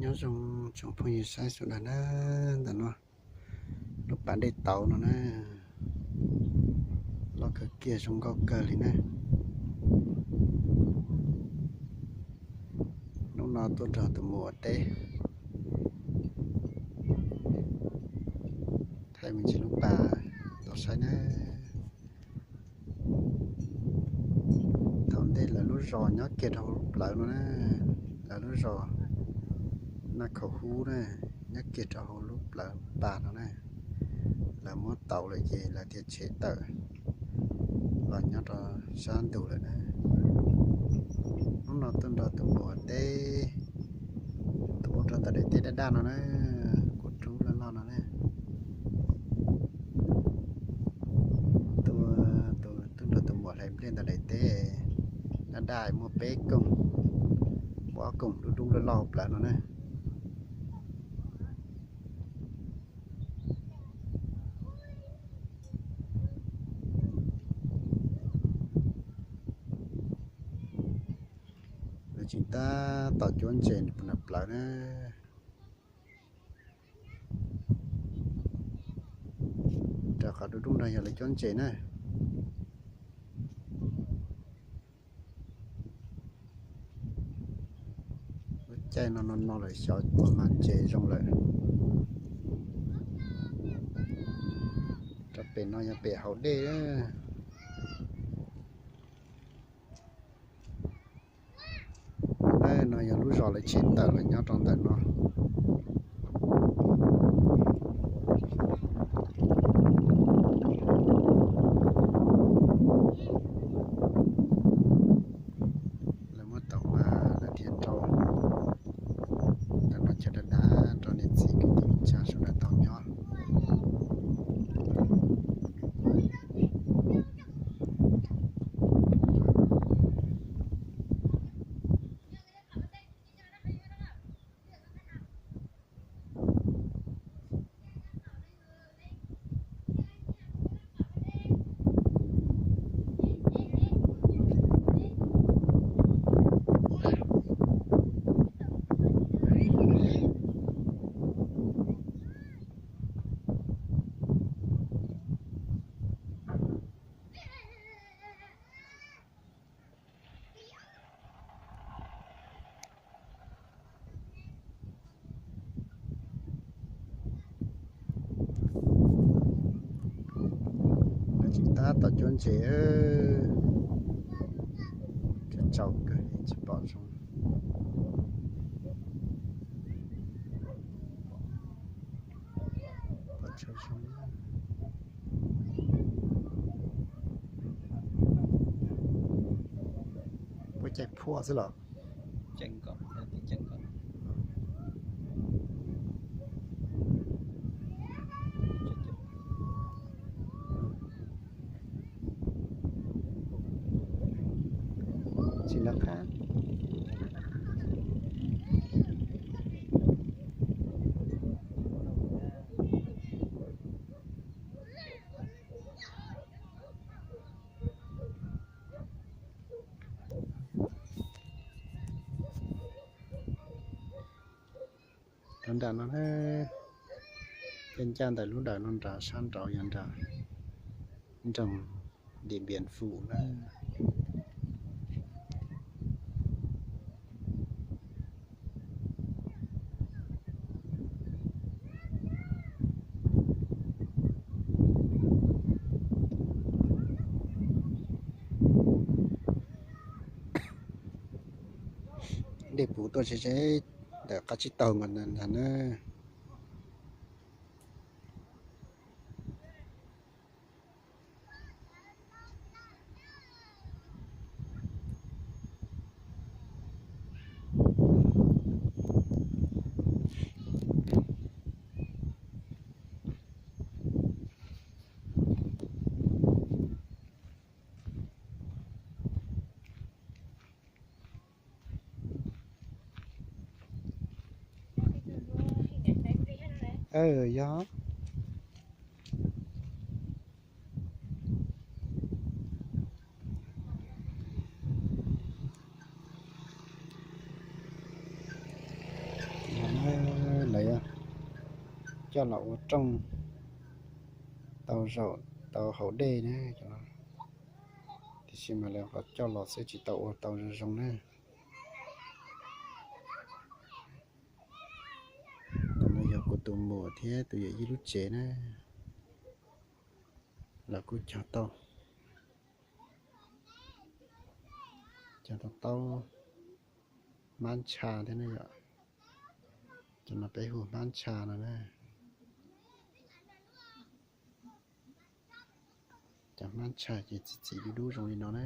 Nyob zoo tsoom phooj ywg saib sawv daws na, ntawm no lub pas dej tauv no na, loj kawg kiag zoo nkauj kawg li na. Hnub no tuaj nrog tus muam ua teb, thaij me ntsis lub pas tau saib na. Thaum ntej lawv lub zos nyob kiag rau hauv lub plawv no na, lawv lub zos Naj Khaum Hub na, nyob kiag rau hauv lub plawv pas no na. Lawv muab tauv lawm ces lawv thiaj tshem tawm los nyob rau sab ntug lawm na. Hnub no tuaj nrog tus muam teb, tuaj ua rau ntawm daim teb daj daj no na, kuv rub loj loj no na. Tuaj, tuaj nrog tus muam hlais nplej ntawm daim teb daj daj muaj peb koog, muaj ob koog dub dub loj loj plawv no na. Lawv tseem tab tom cuab ntses puag nram plawv na. Rau qhov dub dub no yog lawv cuab ntses na. Lub caij no no no lawm xyov puas mag ntses zoo lawm. Rau pem no yog pem haus dej. No yog lub zos lawv tshem tawm los nyob rau ntawm no. Lawv muab tau mas lawv thiaj rau ntawm no chaw dab dab rau niam txiv kwv tij neej tsa sawv daws tau nyob. Lawv tseem tab tom cuab ntses, tsaus kawg tsis pom zoo. Puab caij phuaj xwb los? Tsis lawv qab. Rau nram no na, ncaj ncaj ntawm lub dawm no nrad, sab nraud yog nram nroog Điện Biên Phủ na. Dej puv tuaj ze ze ntawm qab tsib taug nkaus ntag na. Yog. Coj los ua rooj tau zaum tau haus dej na. Tiam sis mas lawv qhov coj los xwb tsis tau ua tau zoo zoo na. Tus no yog kuv tus muam thiab tus yawm yij lub tsev na. Lawv kuj cog tau, cog tau taub hmab ntsha thiab na yom. Cov no peb hu hmab ntsha no na. Cov hmab ntsha ces txi txiv dub dub zoo li no na.